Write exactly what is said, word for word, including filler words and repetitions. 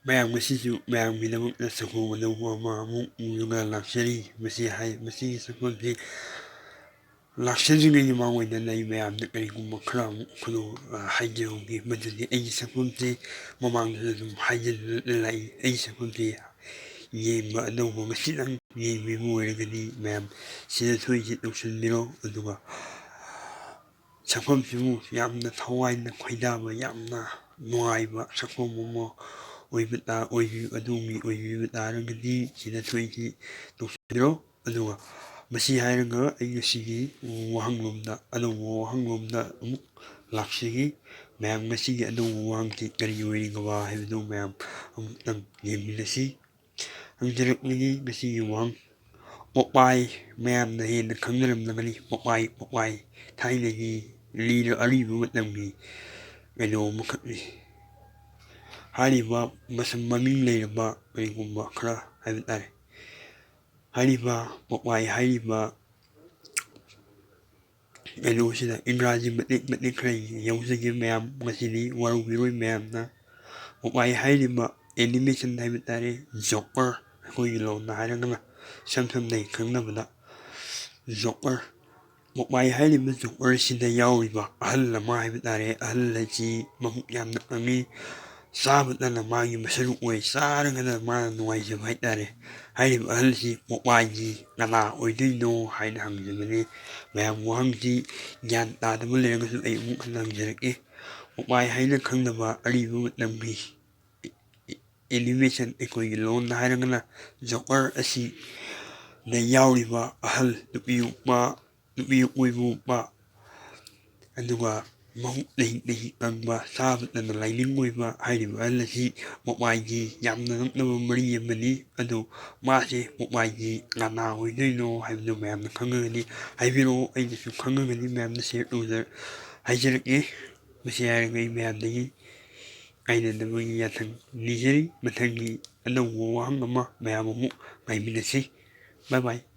ꯃꯌꯥꯝ, ꯉꯁꯤꯁꯨ ꯃꯌꯥꯝꯒꯤꯗꯃꯛꯇ ꯁꯪꯒꯣꯝ ꯑꯅꯧꯕ ꯑꯃ ꯑꯃꯨꯛ ꯄꯨꯔꯒ ꯂꯥꯛꯆꯔꯤ꯫ ꯃꯁꯤ ꯍꯥꯏ-, ꯃꯁꯤꯒꯤ ꯁꯪꯒꯣꯝꯁꯤ ꯂꯥꯛꯆꯗ꯭ꯔꯤꯉꯩꯒꯤ ꯃꯥꯡꯑꯣꯏꯅ ꯑꯩ ꯃꯌꯥꯝꯗ ꯀꯔꯤꯒꯨꯝꯕ ꯈꯔ ꯑꯃꯨꯛ ꯈꯨꯗꯣꯡ, ꯑ, ꯍꯥꯏꯖꯍꯧꯒꯦ꯫ ꯃꯗꯨꯗꯤ ꯑꯩꯒꯤ ꯁꯪꯒꯣꯝꯁꯤ ꯃꯃꯥꯡꯗꯁꯨ ꯑꯗꯨꯝ ꯍꯥꯏꯖꯗꯨꯅ ꯂꯥꯛꯏ꯫ ꯑꯩꯒꯤ ꯁꯪꯒꯣꯝꯁꯤ ꯌꯦꯡꯕ ꯑꯅꯧꯕ ꯉꯁꯤꯗꯪ ꯌꯦꯡꯕꯤꯕ ꯑꯣꯏꯔꯒꯗꯤ ꯃꯌꯥꯝ ꯁꯤꯗ ꯊꯣꯛꯏꯁꯤ ꯇꯧꯁꯤꯟꯕꯤꯔꯣ꯫ ꯑꯗꯨꯒ ꯁꯛꯐꯝꯁꯤꯕꯨ ꯌꯥꯝꯅ ꯊꯋꯥꯏꯅ ꯈꯣꯏꯗꯥꯕ, ꯌꯥꯝꯅ ꯅꯨꯡꯉꯥꯏꯕ ꯁꯛꯐꯝ ꯑꯃ ꯑꯣꯏꯕ ꯇꯥ-, ꯑꯣꯏꯕꯤ-, ꯑꯗꯣꯝꯒꯤ ꯑꯣꯏꯕꯤꯕ ꯇꯥꯔꯒꯗꯤ ꯁꯤꯗ ꯊꯣꯛꯏꯁꯤ ꯇꯧꯁꯤꯟꯕꯤꯔꯣ꯫ ꯑꯗꯨꯒ ꯃꯁꯤ ꯍꯥꯏꯔꯒ ꯑꯩ ꯉꯁꯤꯒꯤ ꯋꯥꯍꯪꯂꯣꯝꯗ, ꯑꯅꯧꯕ ꯋꯥꯍꯪꯂꯣꯝꯗ ꯑꯃꯨꯛ ꯂꯥꯛꯆꯒꯦ꯫ ꯃꯌꯥꯝ, ꯉꯁꯤꯒꯤ ꯑꯅꯧꯕ ꯋꯥꯍꯪꯁꯤ ꯀꯔꯤ ꯑꯣꯏꯔꯤꯒꯕ ꯍꯥꯏꯕꯗꯨ ꯃꯌꯥꯝ ꯑꯃꯨꯛꯇꯪ ꯌꯦꯡꯃꯤꯟꯅꯁꯤ꯫ ꯍꯪꯖꯔꯛꯂꯤꯒꯤ ꯉꯁꯤꯒꯤ ꯋꯥꯍꯪ, ꯄꯣꯄꯥꯏ ꯃꯌꯥꯝꯅ ꯍꯦꯟꯅ ꯈꯪꯅꯔꯝꯂꯒꯅꯤ꯫ ꯄꯣꯄꯥꯏ, ꯄꯣꯄꯥꯏ ꯊꯥꯏꯅꯒꯤ ꯂꯤꯔ-, ꯑꯔꯤꯕ ꯃꯇꯝꯒꯤ ꯀꯩꯅꯣ ꯑꯃꯈꯛꯅꯤ꯫ ꯍꯥꯏꯔꯤꯕ ꯃꯁꯝ ꯃꯃꯤꯡ ꯂꯩꯔꯕ ꯀꯔꯤꯒꯨꯝꯕ ꯈꯔ ꯍꯥꯏꯕ ꯇꯥꯔꯦ꯫ ꯍꯥꯏꯔꯤꯕ ꯄꯣꯄꯥꯏ ꯍꯥꯏꯔꯤꯕ ꯀꯩꯅꯣꯁꯤꯗ ꯏꯪꯒ꯭ꯔꯥꯖꯤ ꯃꯇꯦꯛ ꯃꯇꯦꯛ ꯈꯔ ꯌꯥꯎꯖꯒꯦ ꯃꯌꯥꯝ꯫ ꯉꯁꯤꯗꯤ ꯋꯥꯔꯧꯕꯤꯔꯣꯏ ꯃꯌꯥꯝꯅ꯫ ꯄꯣꯄꯥꯏ ꯍꯥꯏꯔꯤꯕ animation ꯍꯥꯏꯕ ꯇꯥꯔꯦ, ꯖꯣꯀꯔ, ꯑꯩꯈꯣꯏꯒꯤ ꯂꯣꯟꯗ ꯍꯥꯏꯔꯒꯅ ꯏꯁꯝ ꯁꯝꯅ ꯑꯩ ꯈꯪꯅꯕꯗ ꯖꯣꯀꯔ, ꯄꯣꯄꯥꯏ ꯍꯥꯏꯔꯤꯕ ꯖꯣꯀꯔꯁꯤꯗ ꯌꯥꯎꯔꯤꯕ ꯑꯍꯜ ꯑꯃ ꯍꯥꯏꯕ ꯇꯥꯔꯦ꯫ ꯑꯍꯜ ꯑꯁꯤ ꯃꯕꯨꯛ ꯌꯥꯝꯅ ꯀꯪꯉꯤ, ꯆꯥꯕꯇꯅ ꯃꯥꯒꯤ ꯃꯁꯔꯨꯛ ꯑꯣꯏ, ꯆꯥꯔꯒꯅ ꯃꯥꯅ ꯅꯨꯡꯉꯥꯏꯖꯕ ꯍꯥꯏ ꯇꯥꯔꯦ꯫ ꯍꯥꯏꯔꯤꯕ ꯑꯍꯜꯁꯤ ꯄꯣꯄꯥꯏꯒꯤ ꯀꯅꯥ ꯑꯣꯏꯗꯣꯏꯅꯣ ꯍꯥꯏꯅ ꯍꯪꯖꯕꯅꯤ꯫ ꯃꯌꯥꯝ, ꯋꯥꯍꯪꯁꯤ ꯒ꯭ꯌꯥꯟ ꯇꯥꯗꯕ ꯂꯩꯔꯒꯁꯨ ꯑꯩ ꯑꯃꯨꯛ ꯍꯟꯅ ꯍꯪꯖꯔꯛꯀꯦ꯫ ꯄꯣꯄꯥꯏ ꯍꯥꯏꯅ ꯈꯪꯅꯕ ꯑꯔꯤꯕ ꯃꯇꯝꯒꯤ animation, ꯑꯩꯈꯣꯏꯒꯤ ꯂꯣꯟꯗ ꯍꯥꯏꯔꯒꯅ ꯖꯣꯀꯔ ꯑꯁꯤꯗ ꯌꯥꯎꯔꯤꯕ ꯑꯍꯜ ꯅꯨꯄꯤ ꯑꯣꯏꯕ, ꯅꯨꯄꯤ ꯑꯣꯏꯕ ꯑꯗꯨꯒ ꯃꯕꯨꯛ ꯂꯩ ꯂꯩ ꯀꯪꯕ, ꯆꯥꯕꯇꯅ ꯂꯥꯏꯅꯤꯡ ꯑꯣꯏꯕ ꯍꯥꯏꯔꯤꯕ ꯑꯍꯜ ꯑꯁꯤ ꯄꯣꯄꯥꯏꯒꯤ ꯌꯥꯝꯅ ꯅꯛꯅꯕ ꯃꯔꯤ ꯑꯃꯅꯤ꯫ ꯑꯗꯨ ꯃꯥꯁꯦ ꯄꯣꯄꯥꯏꯒꯤ ꯀꯅꯥ ꯑꯣꯏꯗꯣꯏꯅꯣ ꯍꯥꯏꯕꯗꯨ ꯃꯌꯥꯝꯅ ꯈꯪꯉꯒꯅꯤ꯫ ꯍꯥꯏꯕꯤꯔꯛꯑꯣ, ꯑꯩꯅꯁꯨ ꯈꯪꯉꯒꯅꯤ, ꯃꯌꯥꯝꯅ share ꯇꯧꯖ-, ꯍꯥꯏꯖꯔꯛꯀꯦ꯫ ꯃꯁꯤ ꯍꯥꯏꯔꯒ ꯑꯩ ꯃꯌꯥꯝꯗꯒꯤ ꯀꯥꯏꯅꯗꯕꯒꯤ ꯌꯥꯊꯪ ꯅꯤꯖꯔꯤ꯫ ꯃꯊꯪꯒꯤ ꯑꯅꯧꯕ ꯋꯥꯍꯪ ꯑꯃ ꯃꯌꯥꯝ ꯑꯃꯨꯛ ꯉꯥꯏꯃꯤꯟꯅꯁꯤ꯫ Bye bye꯫